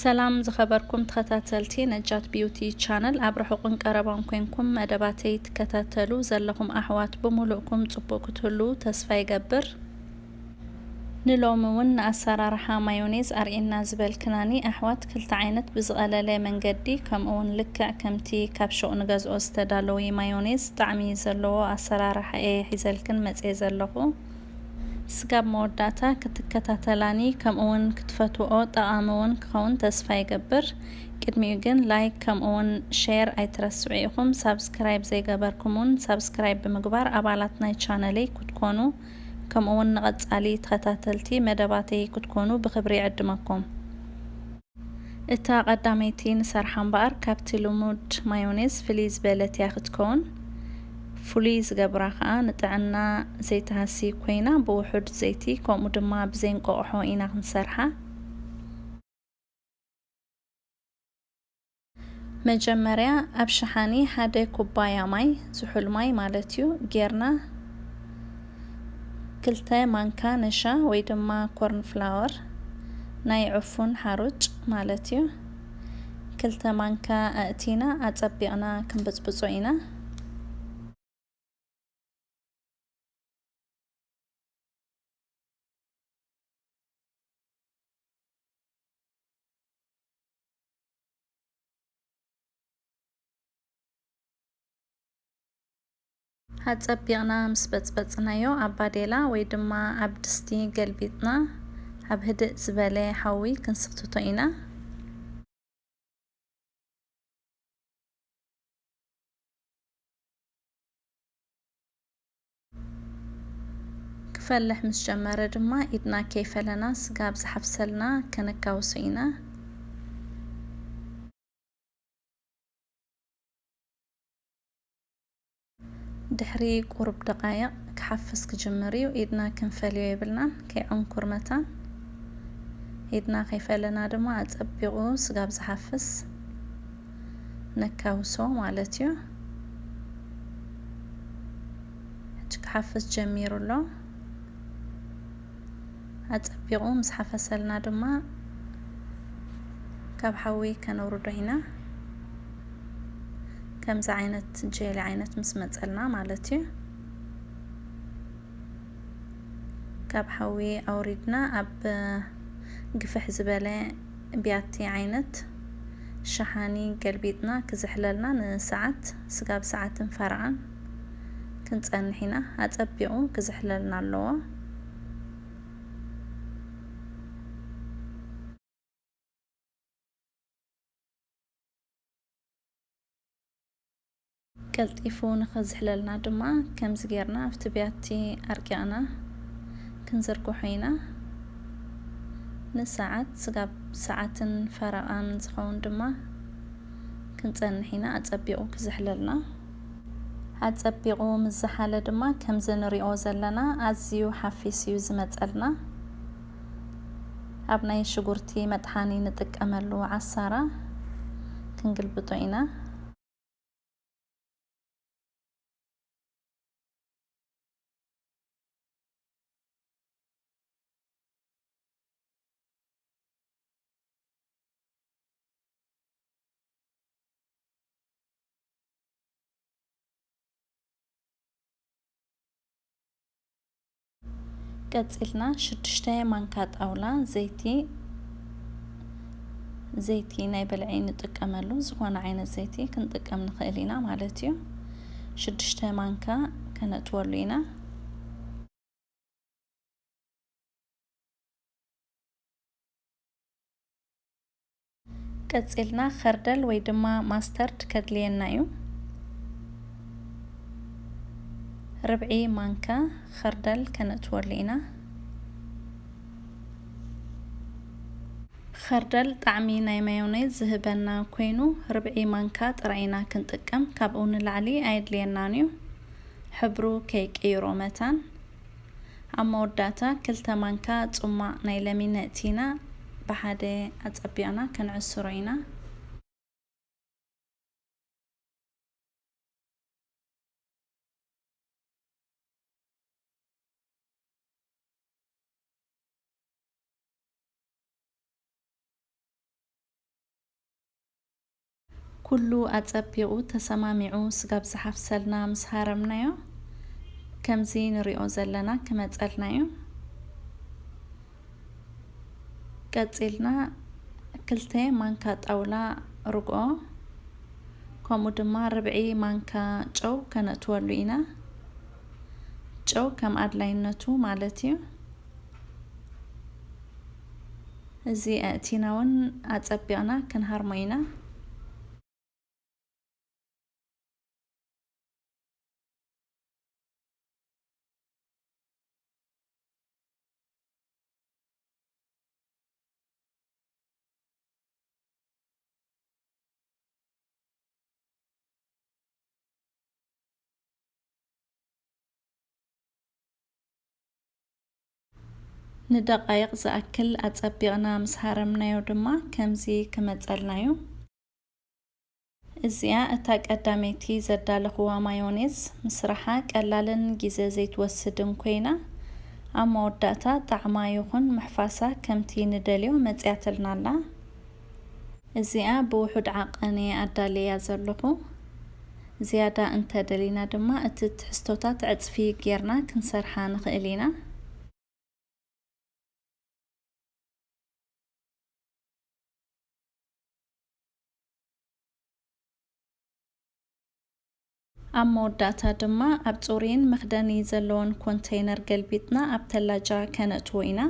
ሰላም ዝኸበርኩም ተኸታተልቲ ነጃት ቢዩቲ ቻነል፣ ኣብ ርሑቕን ቀረባን ኮንኩም መደባተይ ትከታተሉ ዘለኹም ኣሕዋት ብምሉእኩም ጽቡቕ ክትህሉ ተስፋ ይገብር። ንሎሚ እውን ንኣሰራርሓ ማዮኔዝ ኣርእየና ዝበልክናኒ ኣሕዋት፣ ክልተ ዓይነት ብዝቐለለ መንገዲ፣ ከምኡ እውን ልክዕ ከምቲ ካብ ሹቕ ንገዝኦ ዝተዳለወ ማዮኔዝ ጣዕሚ ዘለዎ ኣሰራርሓ እየ ሒዘልክን መጽየ ዘለኹ። ስጋብ መወዳእታ ክትከታተላኒ ከምኡ እውን ክትፈትውኦ ጠቓሚ እውን ክኸውን ተስፋ ይገብር። ቅድሚኡ ግን ላይክ ከምኡ እውን ሼር ኣይትረስዑ ኢኹም። ሳብስክራይብ ዘይገበርኩም እውን ሳብስክራይብ ብምግባር ኣባላት ናይ ቻነለይ ክትኮኑ ከምኡ እውን ንቐጻሊ ተኸታተልቲ መደባተይ ክትኮኑ ብኽብሪ ይዕድመኩም። እታ ቀዳመይቲ ንሰርሓ እምበኣር ካብቲ ልሙድ ማዮኔዝ ፍልይ ዝበለት እያ ክትከውን። ፍሉይ ዝገብራ ከኣ ንጥዕና ዘይትሃሲ ኮይና ብውሑድ ዘይቲ ከምኡ ድማ ብዘይ እንቋቑሖ ኢና ክንሰርሓ። መጀመርያ ኣብ ሸሓኒ ሓደ ኩባያ ማይ፣ ዝሑል ማይ ማለት እዩ፣ ጌርና ክልተ ማንካ ነሻ ወይ ድማ ኮርን ፍላወር ናይ ዕፉን ሓሩጭ ማለት እዩ። ክልተ ማንካ ኣእቲና ኣጸቢቕና ክንብጽብጾ ኢና። ኣጸቢቕና ምስ በጽበጽናዮ ኣብ ባዴላ ወይ ድማ ኣብ ድስቲ ገልቢጥና ኣብ ህድእ ዝበለ ሓዊ ክንስኽትቶ ኢና። ክፈልሕ ምስ ጀመረ ድማ ኢድና ከይፈለና ስጋ ኣብ ዝሓፍሰልና ከነካውሶ ኢና። ድሕሪ ቁሩብ ደቓይቕ ክሓፍስ ክጅምር እዩ። ኢድና ክንፈልዮ የብልናን፣ ከይዕንኩር መታን። ኢድና ከይፈለና ድማ ኣጸቢቑ ስጋብ ዝሓፍስ ነካውሶ ማለት እዩ። ሕጂ ክሓፍስ ጀሚሩ ኣሎ። ኣጸቢቑ ምስ ሓፈሰልና ድማ ካብ ሓዊ ከነውርዶ ኢና። ከምዚ ዓይነት ጄሊ ዓይነት ምስ መጸልና ማለት እዩ። ካብ ሓዊ ኣውሪድና ኣብ ግፍሕ ዝበለ ቢያቲ ዓይነት ሸሓኒ ገልቢጥና ክዝሕለልና ንሰዓት፣ ስጋብ ሰዓትን ፈረቓን ክንጸንሕ ኢና። ኣጸቢቑ ክዝሕለልና ኣለዎ። ቀልጢፉ ንኽዝሕለልና ድማ ከምዚ ጌርና ኣብቲ ቢያቲ ኣርቂቕና ክንዝርግሖ ኢና። ንሰዓት ስጋብ ሰዓትን ፈረቓን ዝኸውን ድማ ክንጸንሕ ኢና፣ ኣጸቢቑ ክዝሕለልና። ኣጸቢቑ ምስ ዝሓለ ድማ ከምዚ ንሪኦ ዘለና ኣዝዩ ሓፊስ እዩ ዝመጸልና። ኣብ ናይ ሽጉርቲ መጥሓኒ ንጥቀመሉ ዓሳራ ክንግልብጦ ኢና። ቀጺልና ሽዱሽተ ማንካ ጣውላ ዘይቲ፣ ዘይቲ ናይ በልዒ ንጥቀመሉ፣ ዝኾነ ዓይነት ዘይቲ ክንጥቀም ንኽእል ኢና ማለት እዩ። ሽዱሽተ ማንካ ከነእትወሉ ኢና። ቀጺልና ኸርደል ወይ ድማ ማስተርድ ከድልየና እዩ። ርብዒ ማንካ ኸርደል ከነእትወሉ ኢና። ኸርደል ጣዕሚ ናይ ማዮኔዝ ዝህበና ኮይኑ፣ ርብዒ ማንካ ጥራይ ኢና ክንጥቀም፣ ካብኡ ንላዕሊ ኣየድልየናን እዩ። ሕብሩ ከይቅይሮ መታን። ኣብ መወዳእታ ክልተ ማንካ ጽሟቕ ናይ ለሚን ነእቲና ብሓደ ኣጸቢቕና ክንዕስሮ ኢና። ኩሉ ኣጸቢቑ ተሰማሚዑ ስጋብ ዝሓፍሰልና ምስ ሃረምናዮ፣ ከምዚ ንሪኦ ዘለና ክመጸልና እዩ። ቀጺልና ክልተ ማንካ ጣውላ ርግኦ፣ ከምኡ ድማ ርብዒ ማንካ ጨው ከነእትወሉ ኢና። ጨው ከም ኣድላይነቱ ማለት እዩ። እዚ ኣእቲና እውን ኣጸቢቕና ክንሃርሞ ኢና። ንደቓይቕ ዝኣክል ኣጸቢቕና ምስ ሃረምናዮ ድማ ከምዚ ክመጸልና እዩ። እዚኣ እታ ቀዳመይቲ ዘዳለኽዋ ማዮኔዝ፣ ምስራሓ ቀላልን ግዜ ዘይትወስድን ኮይና፣ ኣብ መወዳእታ ጣዕማ ይኹን ምሕፋሳ ከምቲ ንደልዮ መጺኣትልና ኣላ። እዚኣ ብውሑድ ዓቐን እየ ኣዳልያ ዘለኹ። ዝያዳ እንተ ደሊና ድማ እቲ ትሕዝቶታት ዕጽፊ ጌርና ክንሰርሓ ንኽእል ኢና። ኣብ መወዳእታ ድማ ኣብ ጽሩይን መኽደኒ ዘለዎን ኮንተይነር ገልቢጥና ኣብ ተላጃ ከነእትዎ ኢና።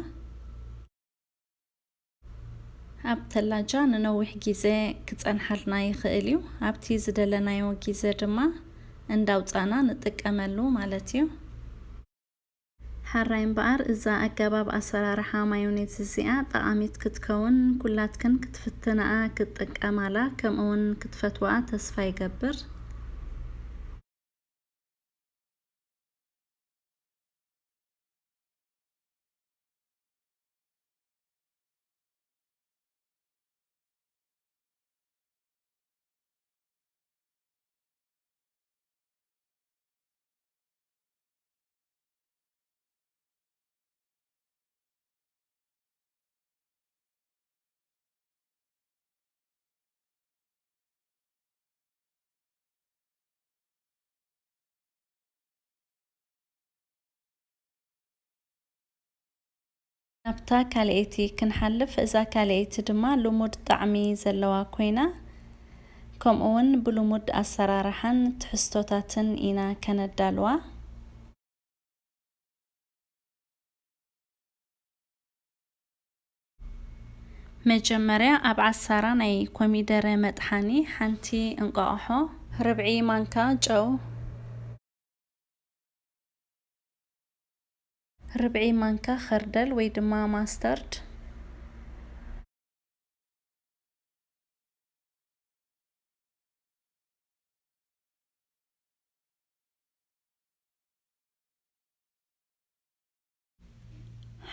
ኣብ ተላጃ ንነዊሕ ግዜ ክጸንሓልና ይኽእል እዩ። ኣብቲ ዝደለናዮ ግዜ ድማ እንዳውጻእና ንጥቀመሉ ማለት እዩ። ሓራይ እምበኣር፣ እዛ ኣገባብ ኣሰራርሓ ማዮኔዝ እዚኣ ጠቓሚት ክትከውን፣ ኩላትክን ክትፍትንኣ ክትጥቀማላ፣ ከምኡውን ክትፈትዋ ተስፋ ይገብር። ናብታ ካልኣይቲ ክንሓልፍ፣ እዛ ካልኣይቲ ድማ ልሙድ ጣዕሚ ዘለዋ ኮይና፣ ከምኡውን ብልሙድ ኣሰራርሓን ትሕዝቶታትን ኢና ከነዳልዋ። መጀመርያ ኣብ ዓሳራ ናይ ኮሚደረ መጥሓኒ ሓንቲ እንቋቑሖ፣ ርብዒ ማንካ ጨው፣ ርብዒ ማንካ ኸርደል ወይ ድማ ማስተርድ፣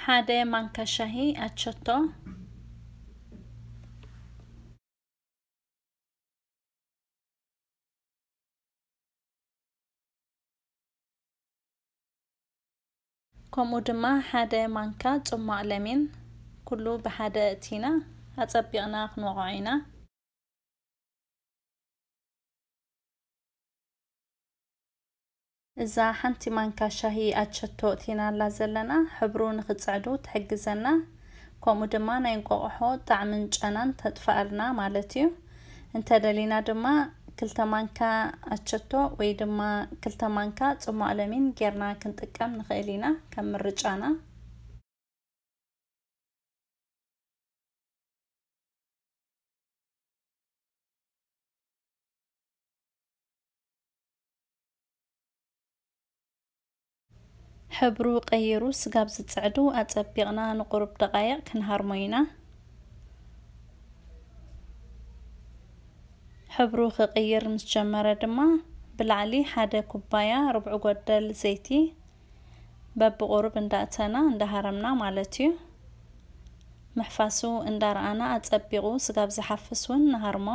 ሓደ ማንካ ሻሂ ኣቸቶ፣ ከምኡ ድማ ሓደ ማንካ ጽሟቕ ለሚን። ኩሉ ብሓደ እቲና ኣጸቢቕና ክንወቕዖ ኢና። እዛ ሓንቲ ማንካ ሻሂ ኣቸቶ እቲናላ ዘለና፣ ሕብሩ ንኽጽዕዱ ትሕግዘና፣ ከምኡ ድማ ናይ እንቋቑሖ ጣዕምን ጨናን ተጥፍኣልና ማለት እዩ። እንተደሊና ድማ ክልተ ማንካ ኣቸቶ ወይ ድማ ክልተ ማንካ ጽሟቕ ለሚን ጌርና ክንጥቀም ንኽእል ኢና፣ ከም ምርጫና። ሕብሩ ቀይሩ ስጋብ ዝጽዕዱ ኣጸቢቕና ንቁሩብ ደቓይቕ ክንሃርሞ ኢና። ሕብሩ ክቕይር ምስ ጀመረ ድማ ብላዕሊ ሓደ ኩባያ ርብዒ ጎደል ዘይቲ በብቑሩብ እንዳእተና እንዳሃረምና ማለት እዩ። ምሕፋሱ እንዳረኣና ኣጸቢቑ ስጋብ ዝሓፍስ እውን ንሃርሞ።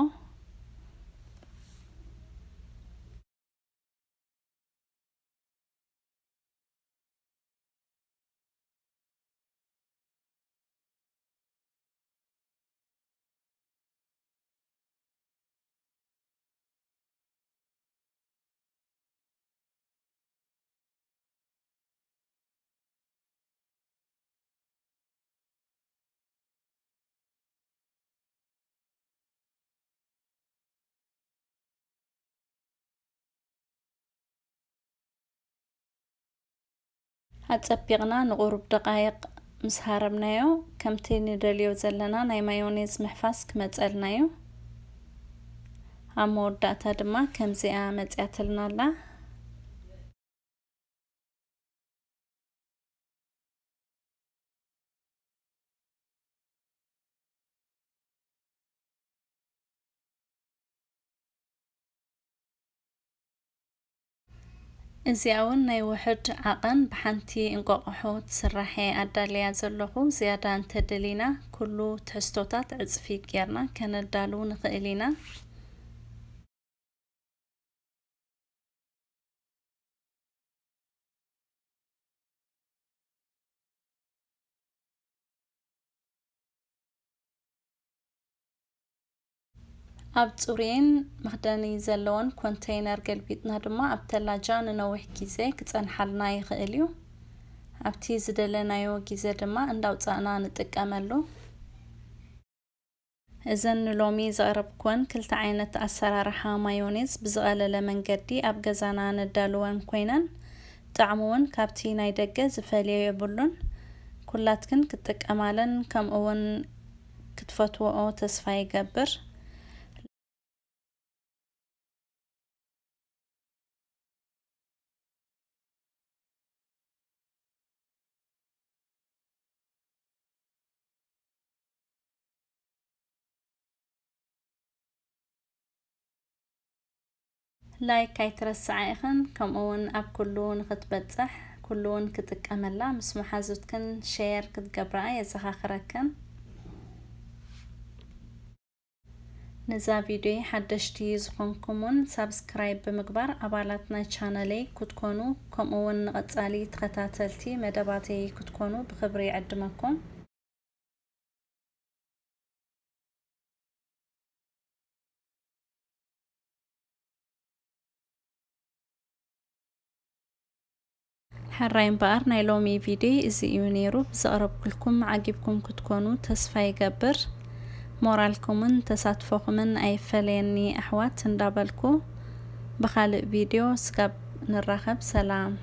ኣጸቢቕና ንቑሩብ ደቓይቕ ምስ ሃረምናዮ፣ ከምቲ ንደልዮ ዘለና ናይ ማዮኔዝ ምሕፋስ ክመጸልና እዩ። ኣብ መወዳእታ ድማ ከምዚኣ መጺኣትልና ኣላ። እዚኣ እውን ናይ ውሑድ ዓቐን ብሓንቲ እንቋቑሖ ትስራሕ እየ ኣዳልያ ዘለኹ። ዝያዳ እንተደሊና፣ ኩሉ ትሕዝቶታት ዕጽፊ ጌርና ከነዳሉ ንኽእል ኢና። ኣብ ጽሩይን መኽደኒ ዘለዎን ኮንተይነር ገልቢጥና ድማ ኣብ ተላጃ ንነዊሕ ግዜ ክጸንሓልና ይኽእል እዩ። ኣብቲ ዝደለናዮ ግዜ ድማ እንዳውጻእና ንጥቀመሉ። እዘን ንሎሚ ዘቕረብኩወን ክልተ ዓይነት ኣሰራርሓ ማዮኔዝ ብዝቐለለ መንገዲ ኣብ ገዛና ነዳልወን ኮይነን፣ ጣዕሙ እውን ካብቲ ናይ ደገ ዝፈልዮ የብሉን። ኩላትክን ክትጥቀማለን ከምኡ እውን ክትፈትዎኦ ተስፋ ይገብር። ላይክ ኣይትረስዓ ኢኽን፣ ከምኡ እውን ኣብ ኩሉ ንኽትበጽሕ፣ ኩሉ እውን ክጥቀመላ፣ ምስ መሓዙትክን ሼር ክትገብራ የዘኻኽረክን። ነዛ ቪድዮ ሓደሽቲ ዝኾንኩምን ሳብስክራይብ ብምግባር ኣባላት ናይ ቻነለይ ክትኮኑ፣ ከምኡ እውን ንቐጻሊ ተኸታተልቲ መደባተይ ክትኮኑ ብኽብሪ ይዕድመኩም። ሕራይ እምበኣር ናይ ሎሚ ቪድዮ እዚ እዩ ነይሩ። ብዘቕረብኩልኩም ዓጊብኩም ክትኮኑ ተስፋ ይገብር። ሞራልኩምን ተሳትፎኹምን ኣይፈለየኒ ኣሕዋት እንዳበልኩ፣ ብኻልእ ቪድዮ ስጋብ ንራኸብ፣ ሰላም።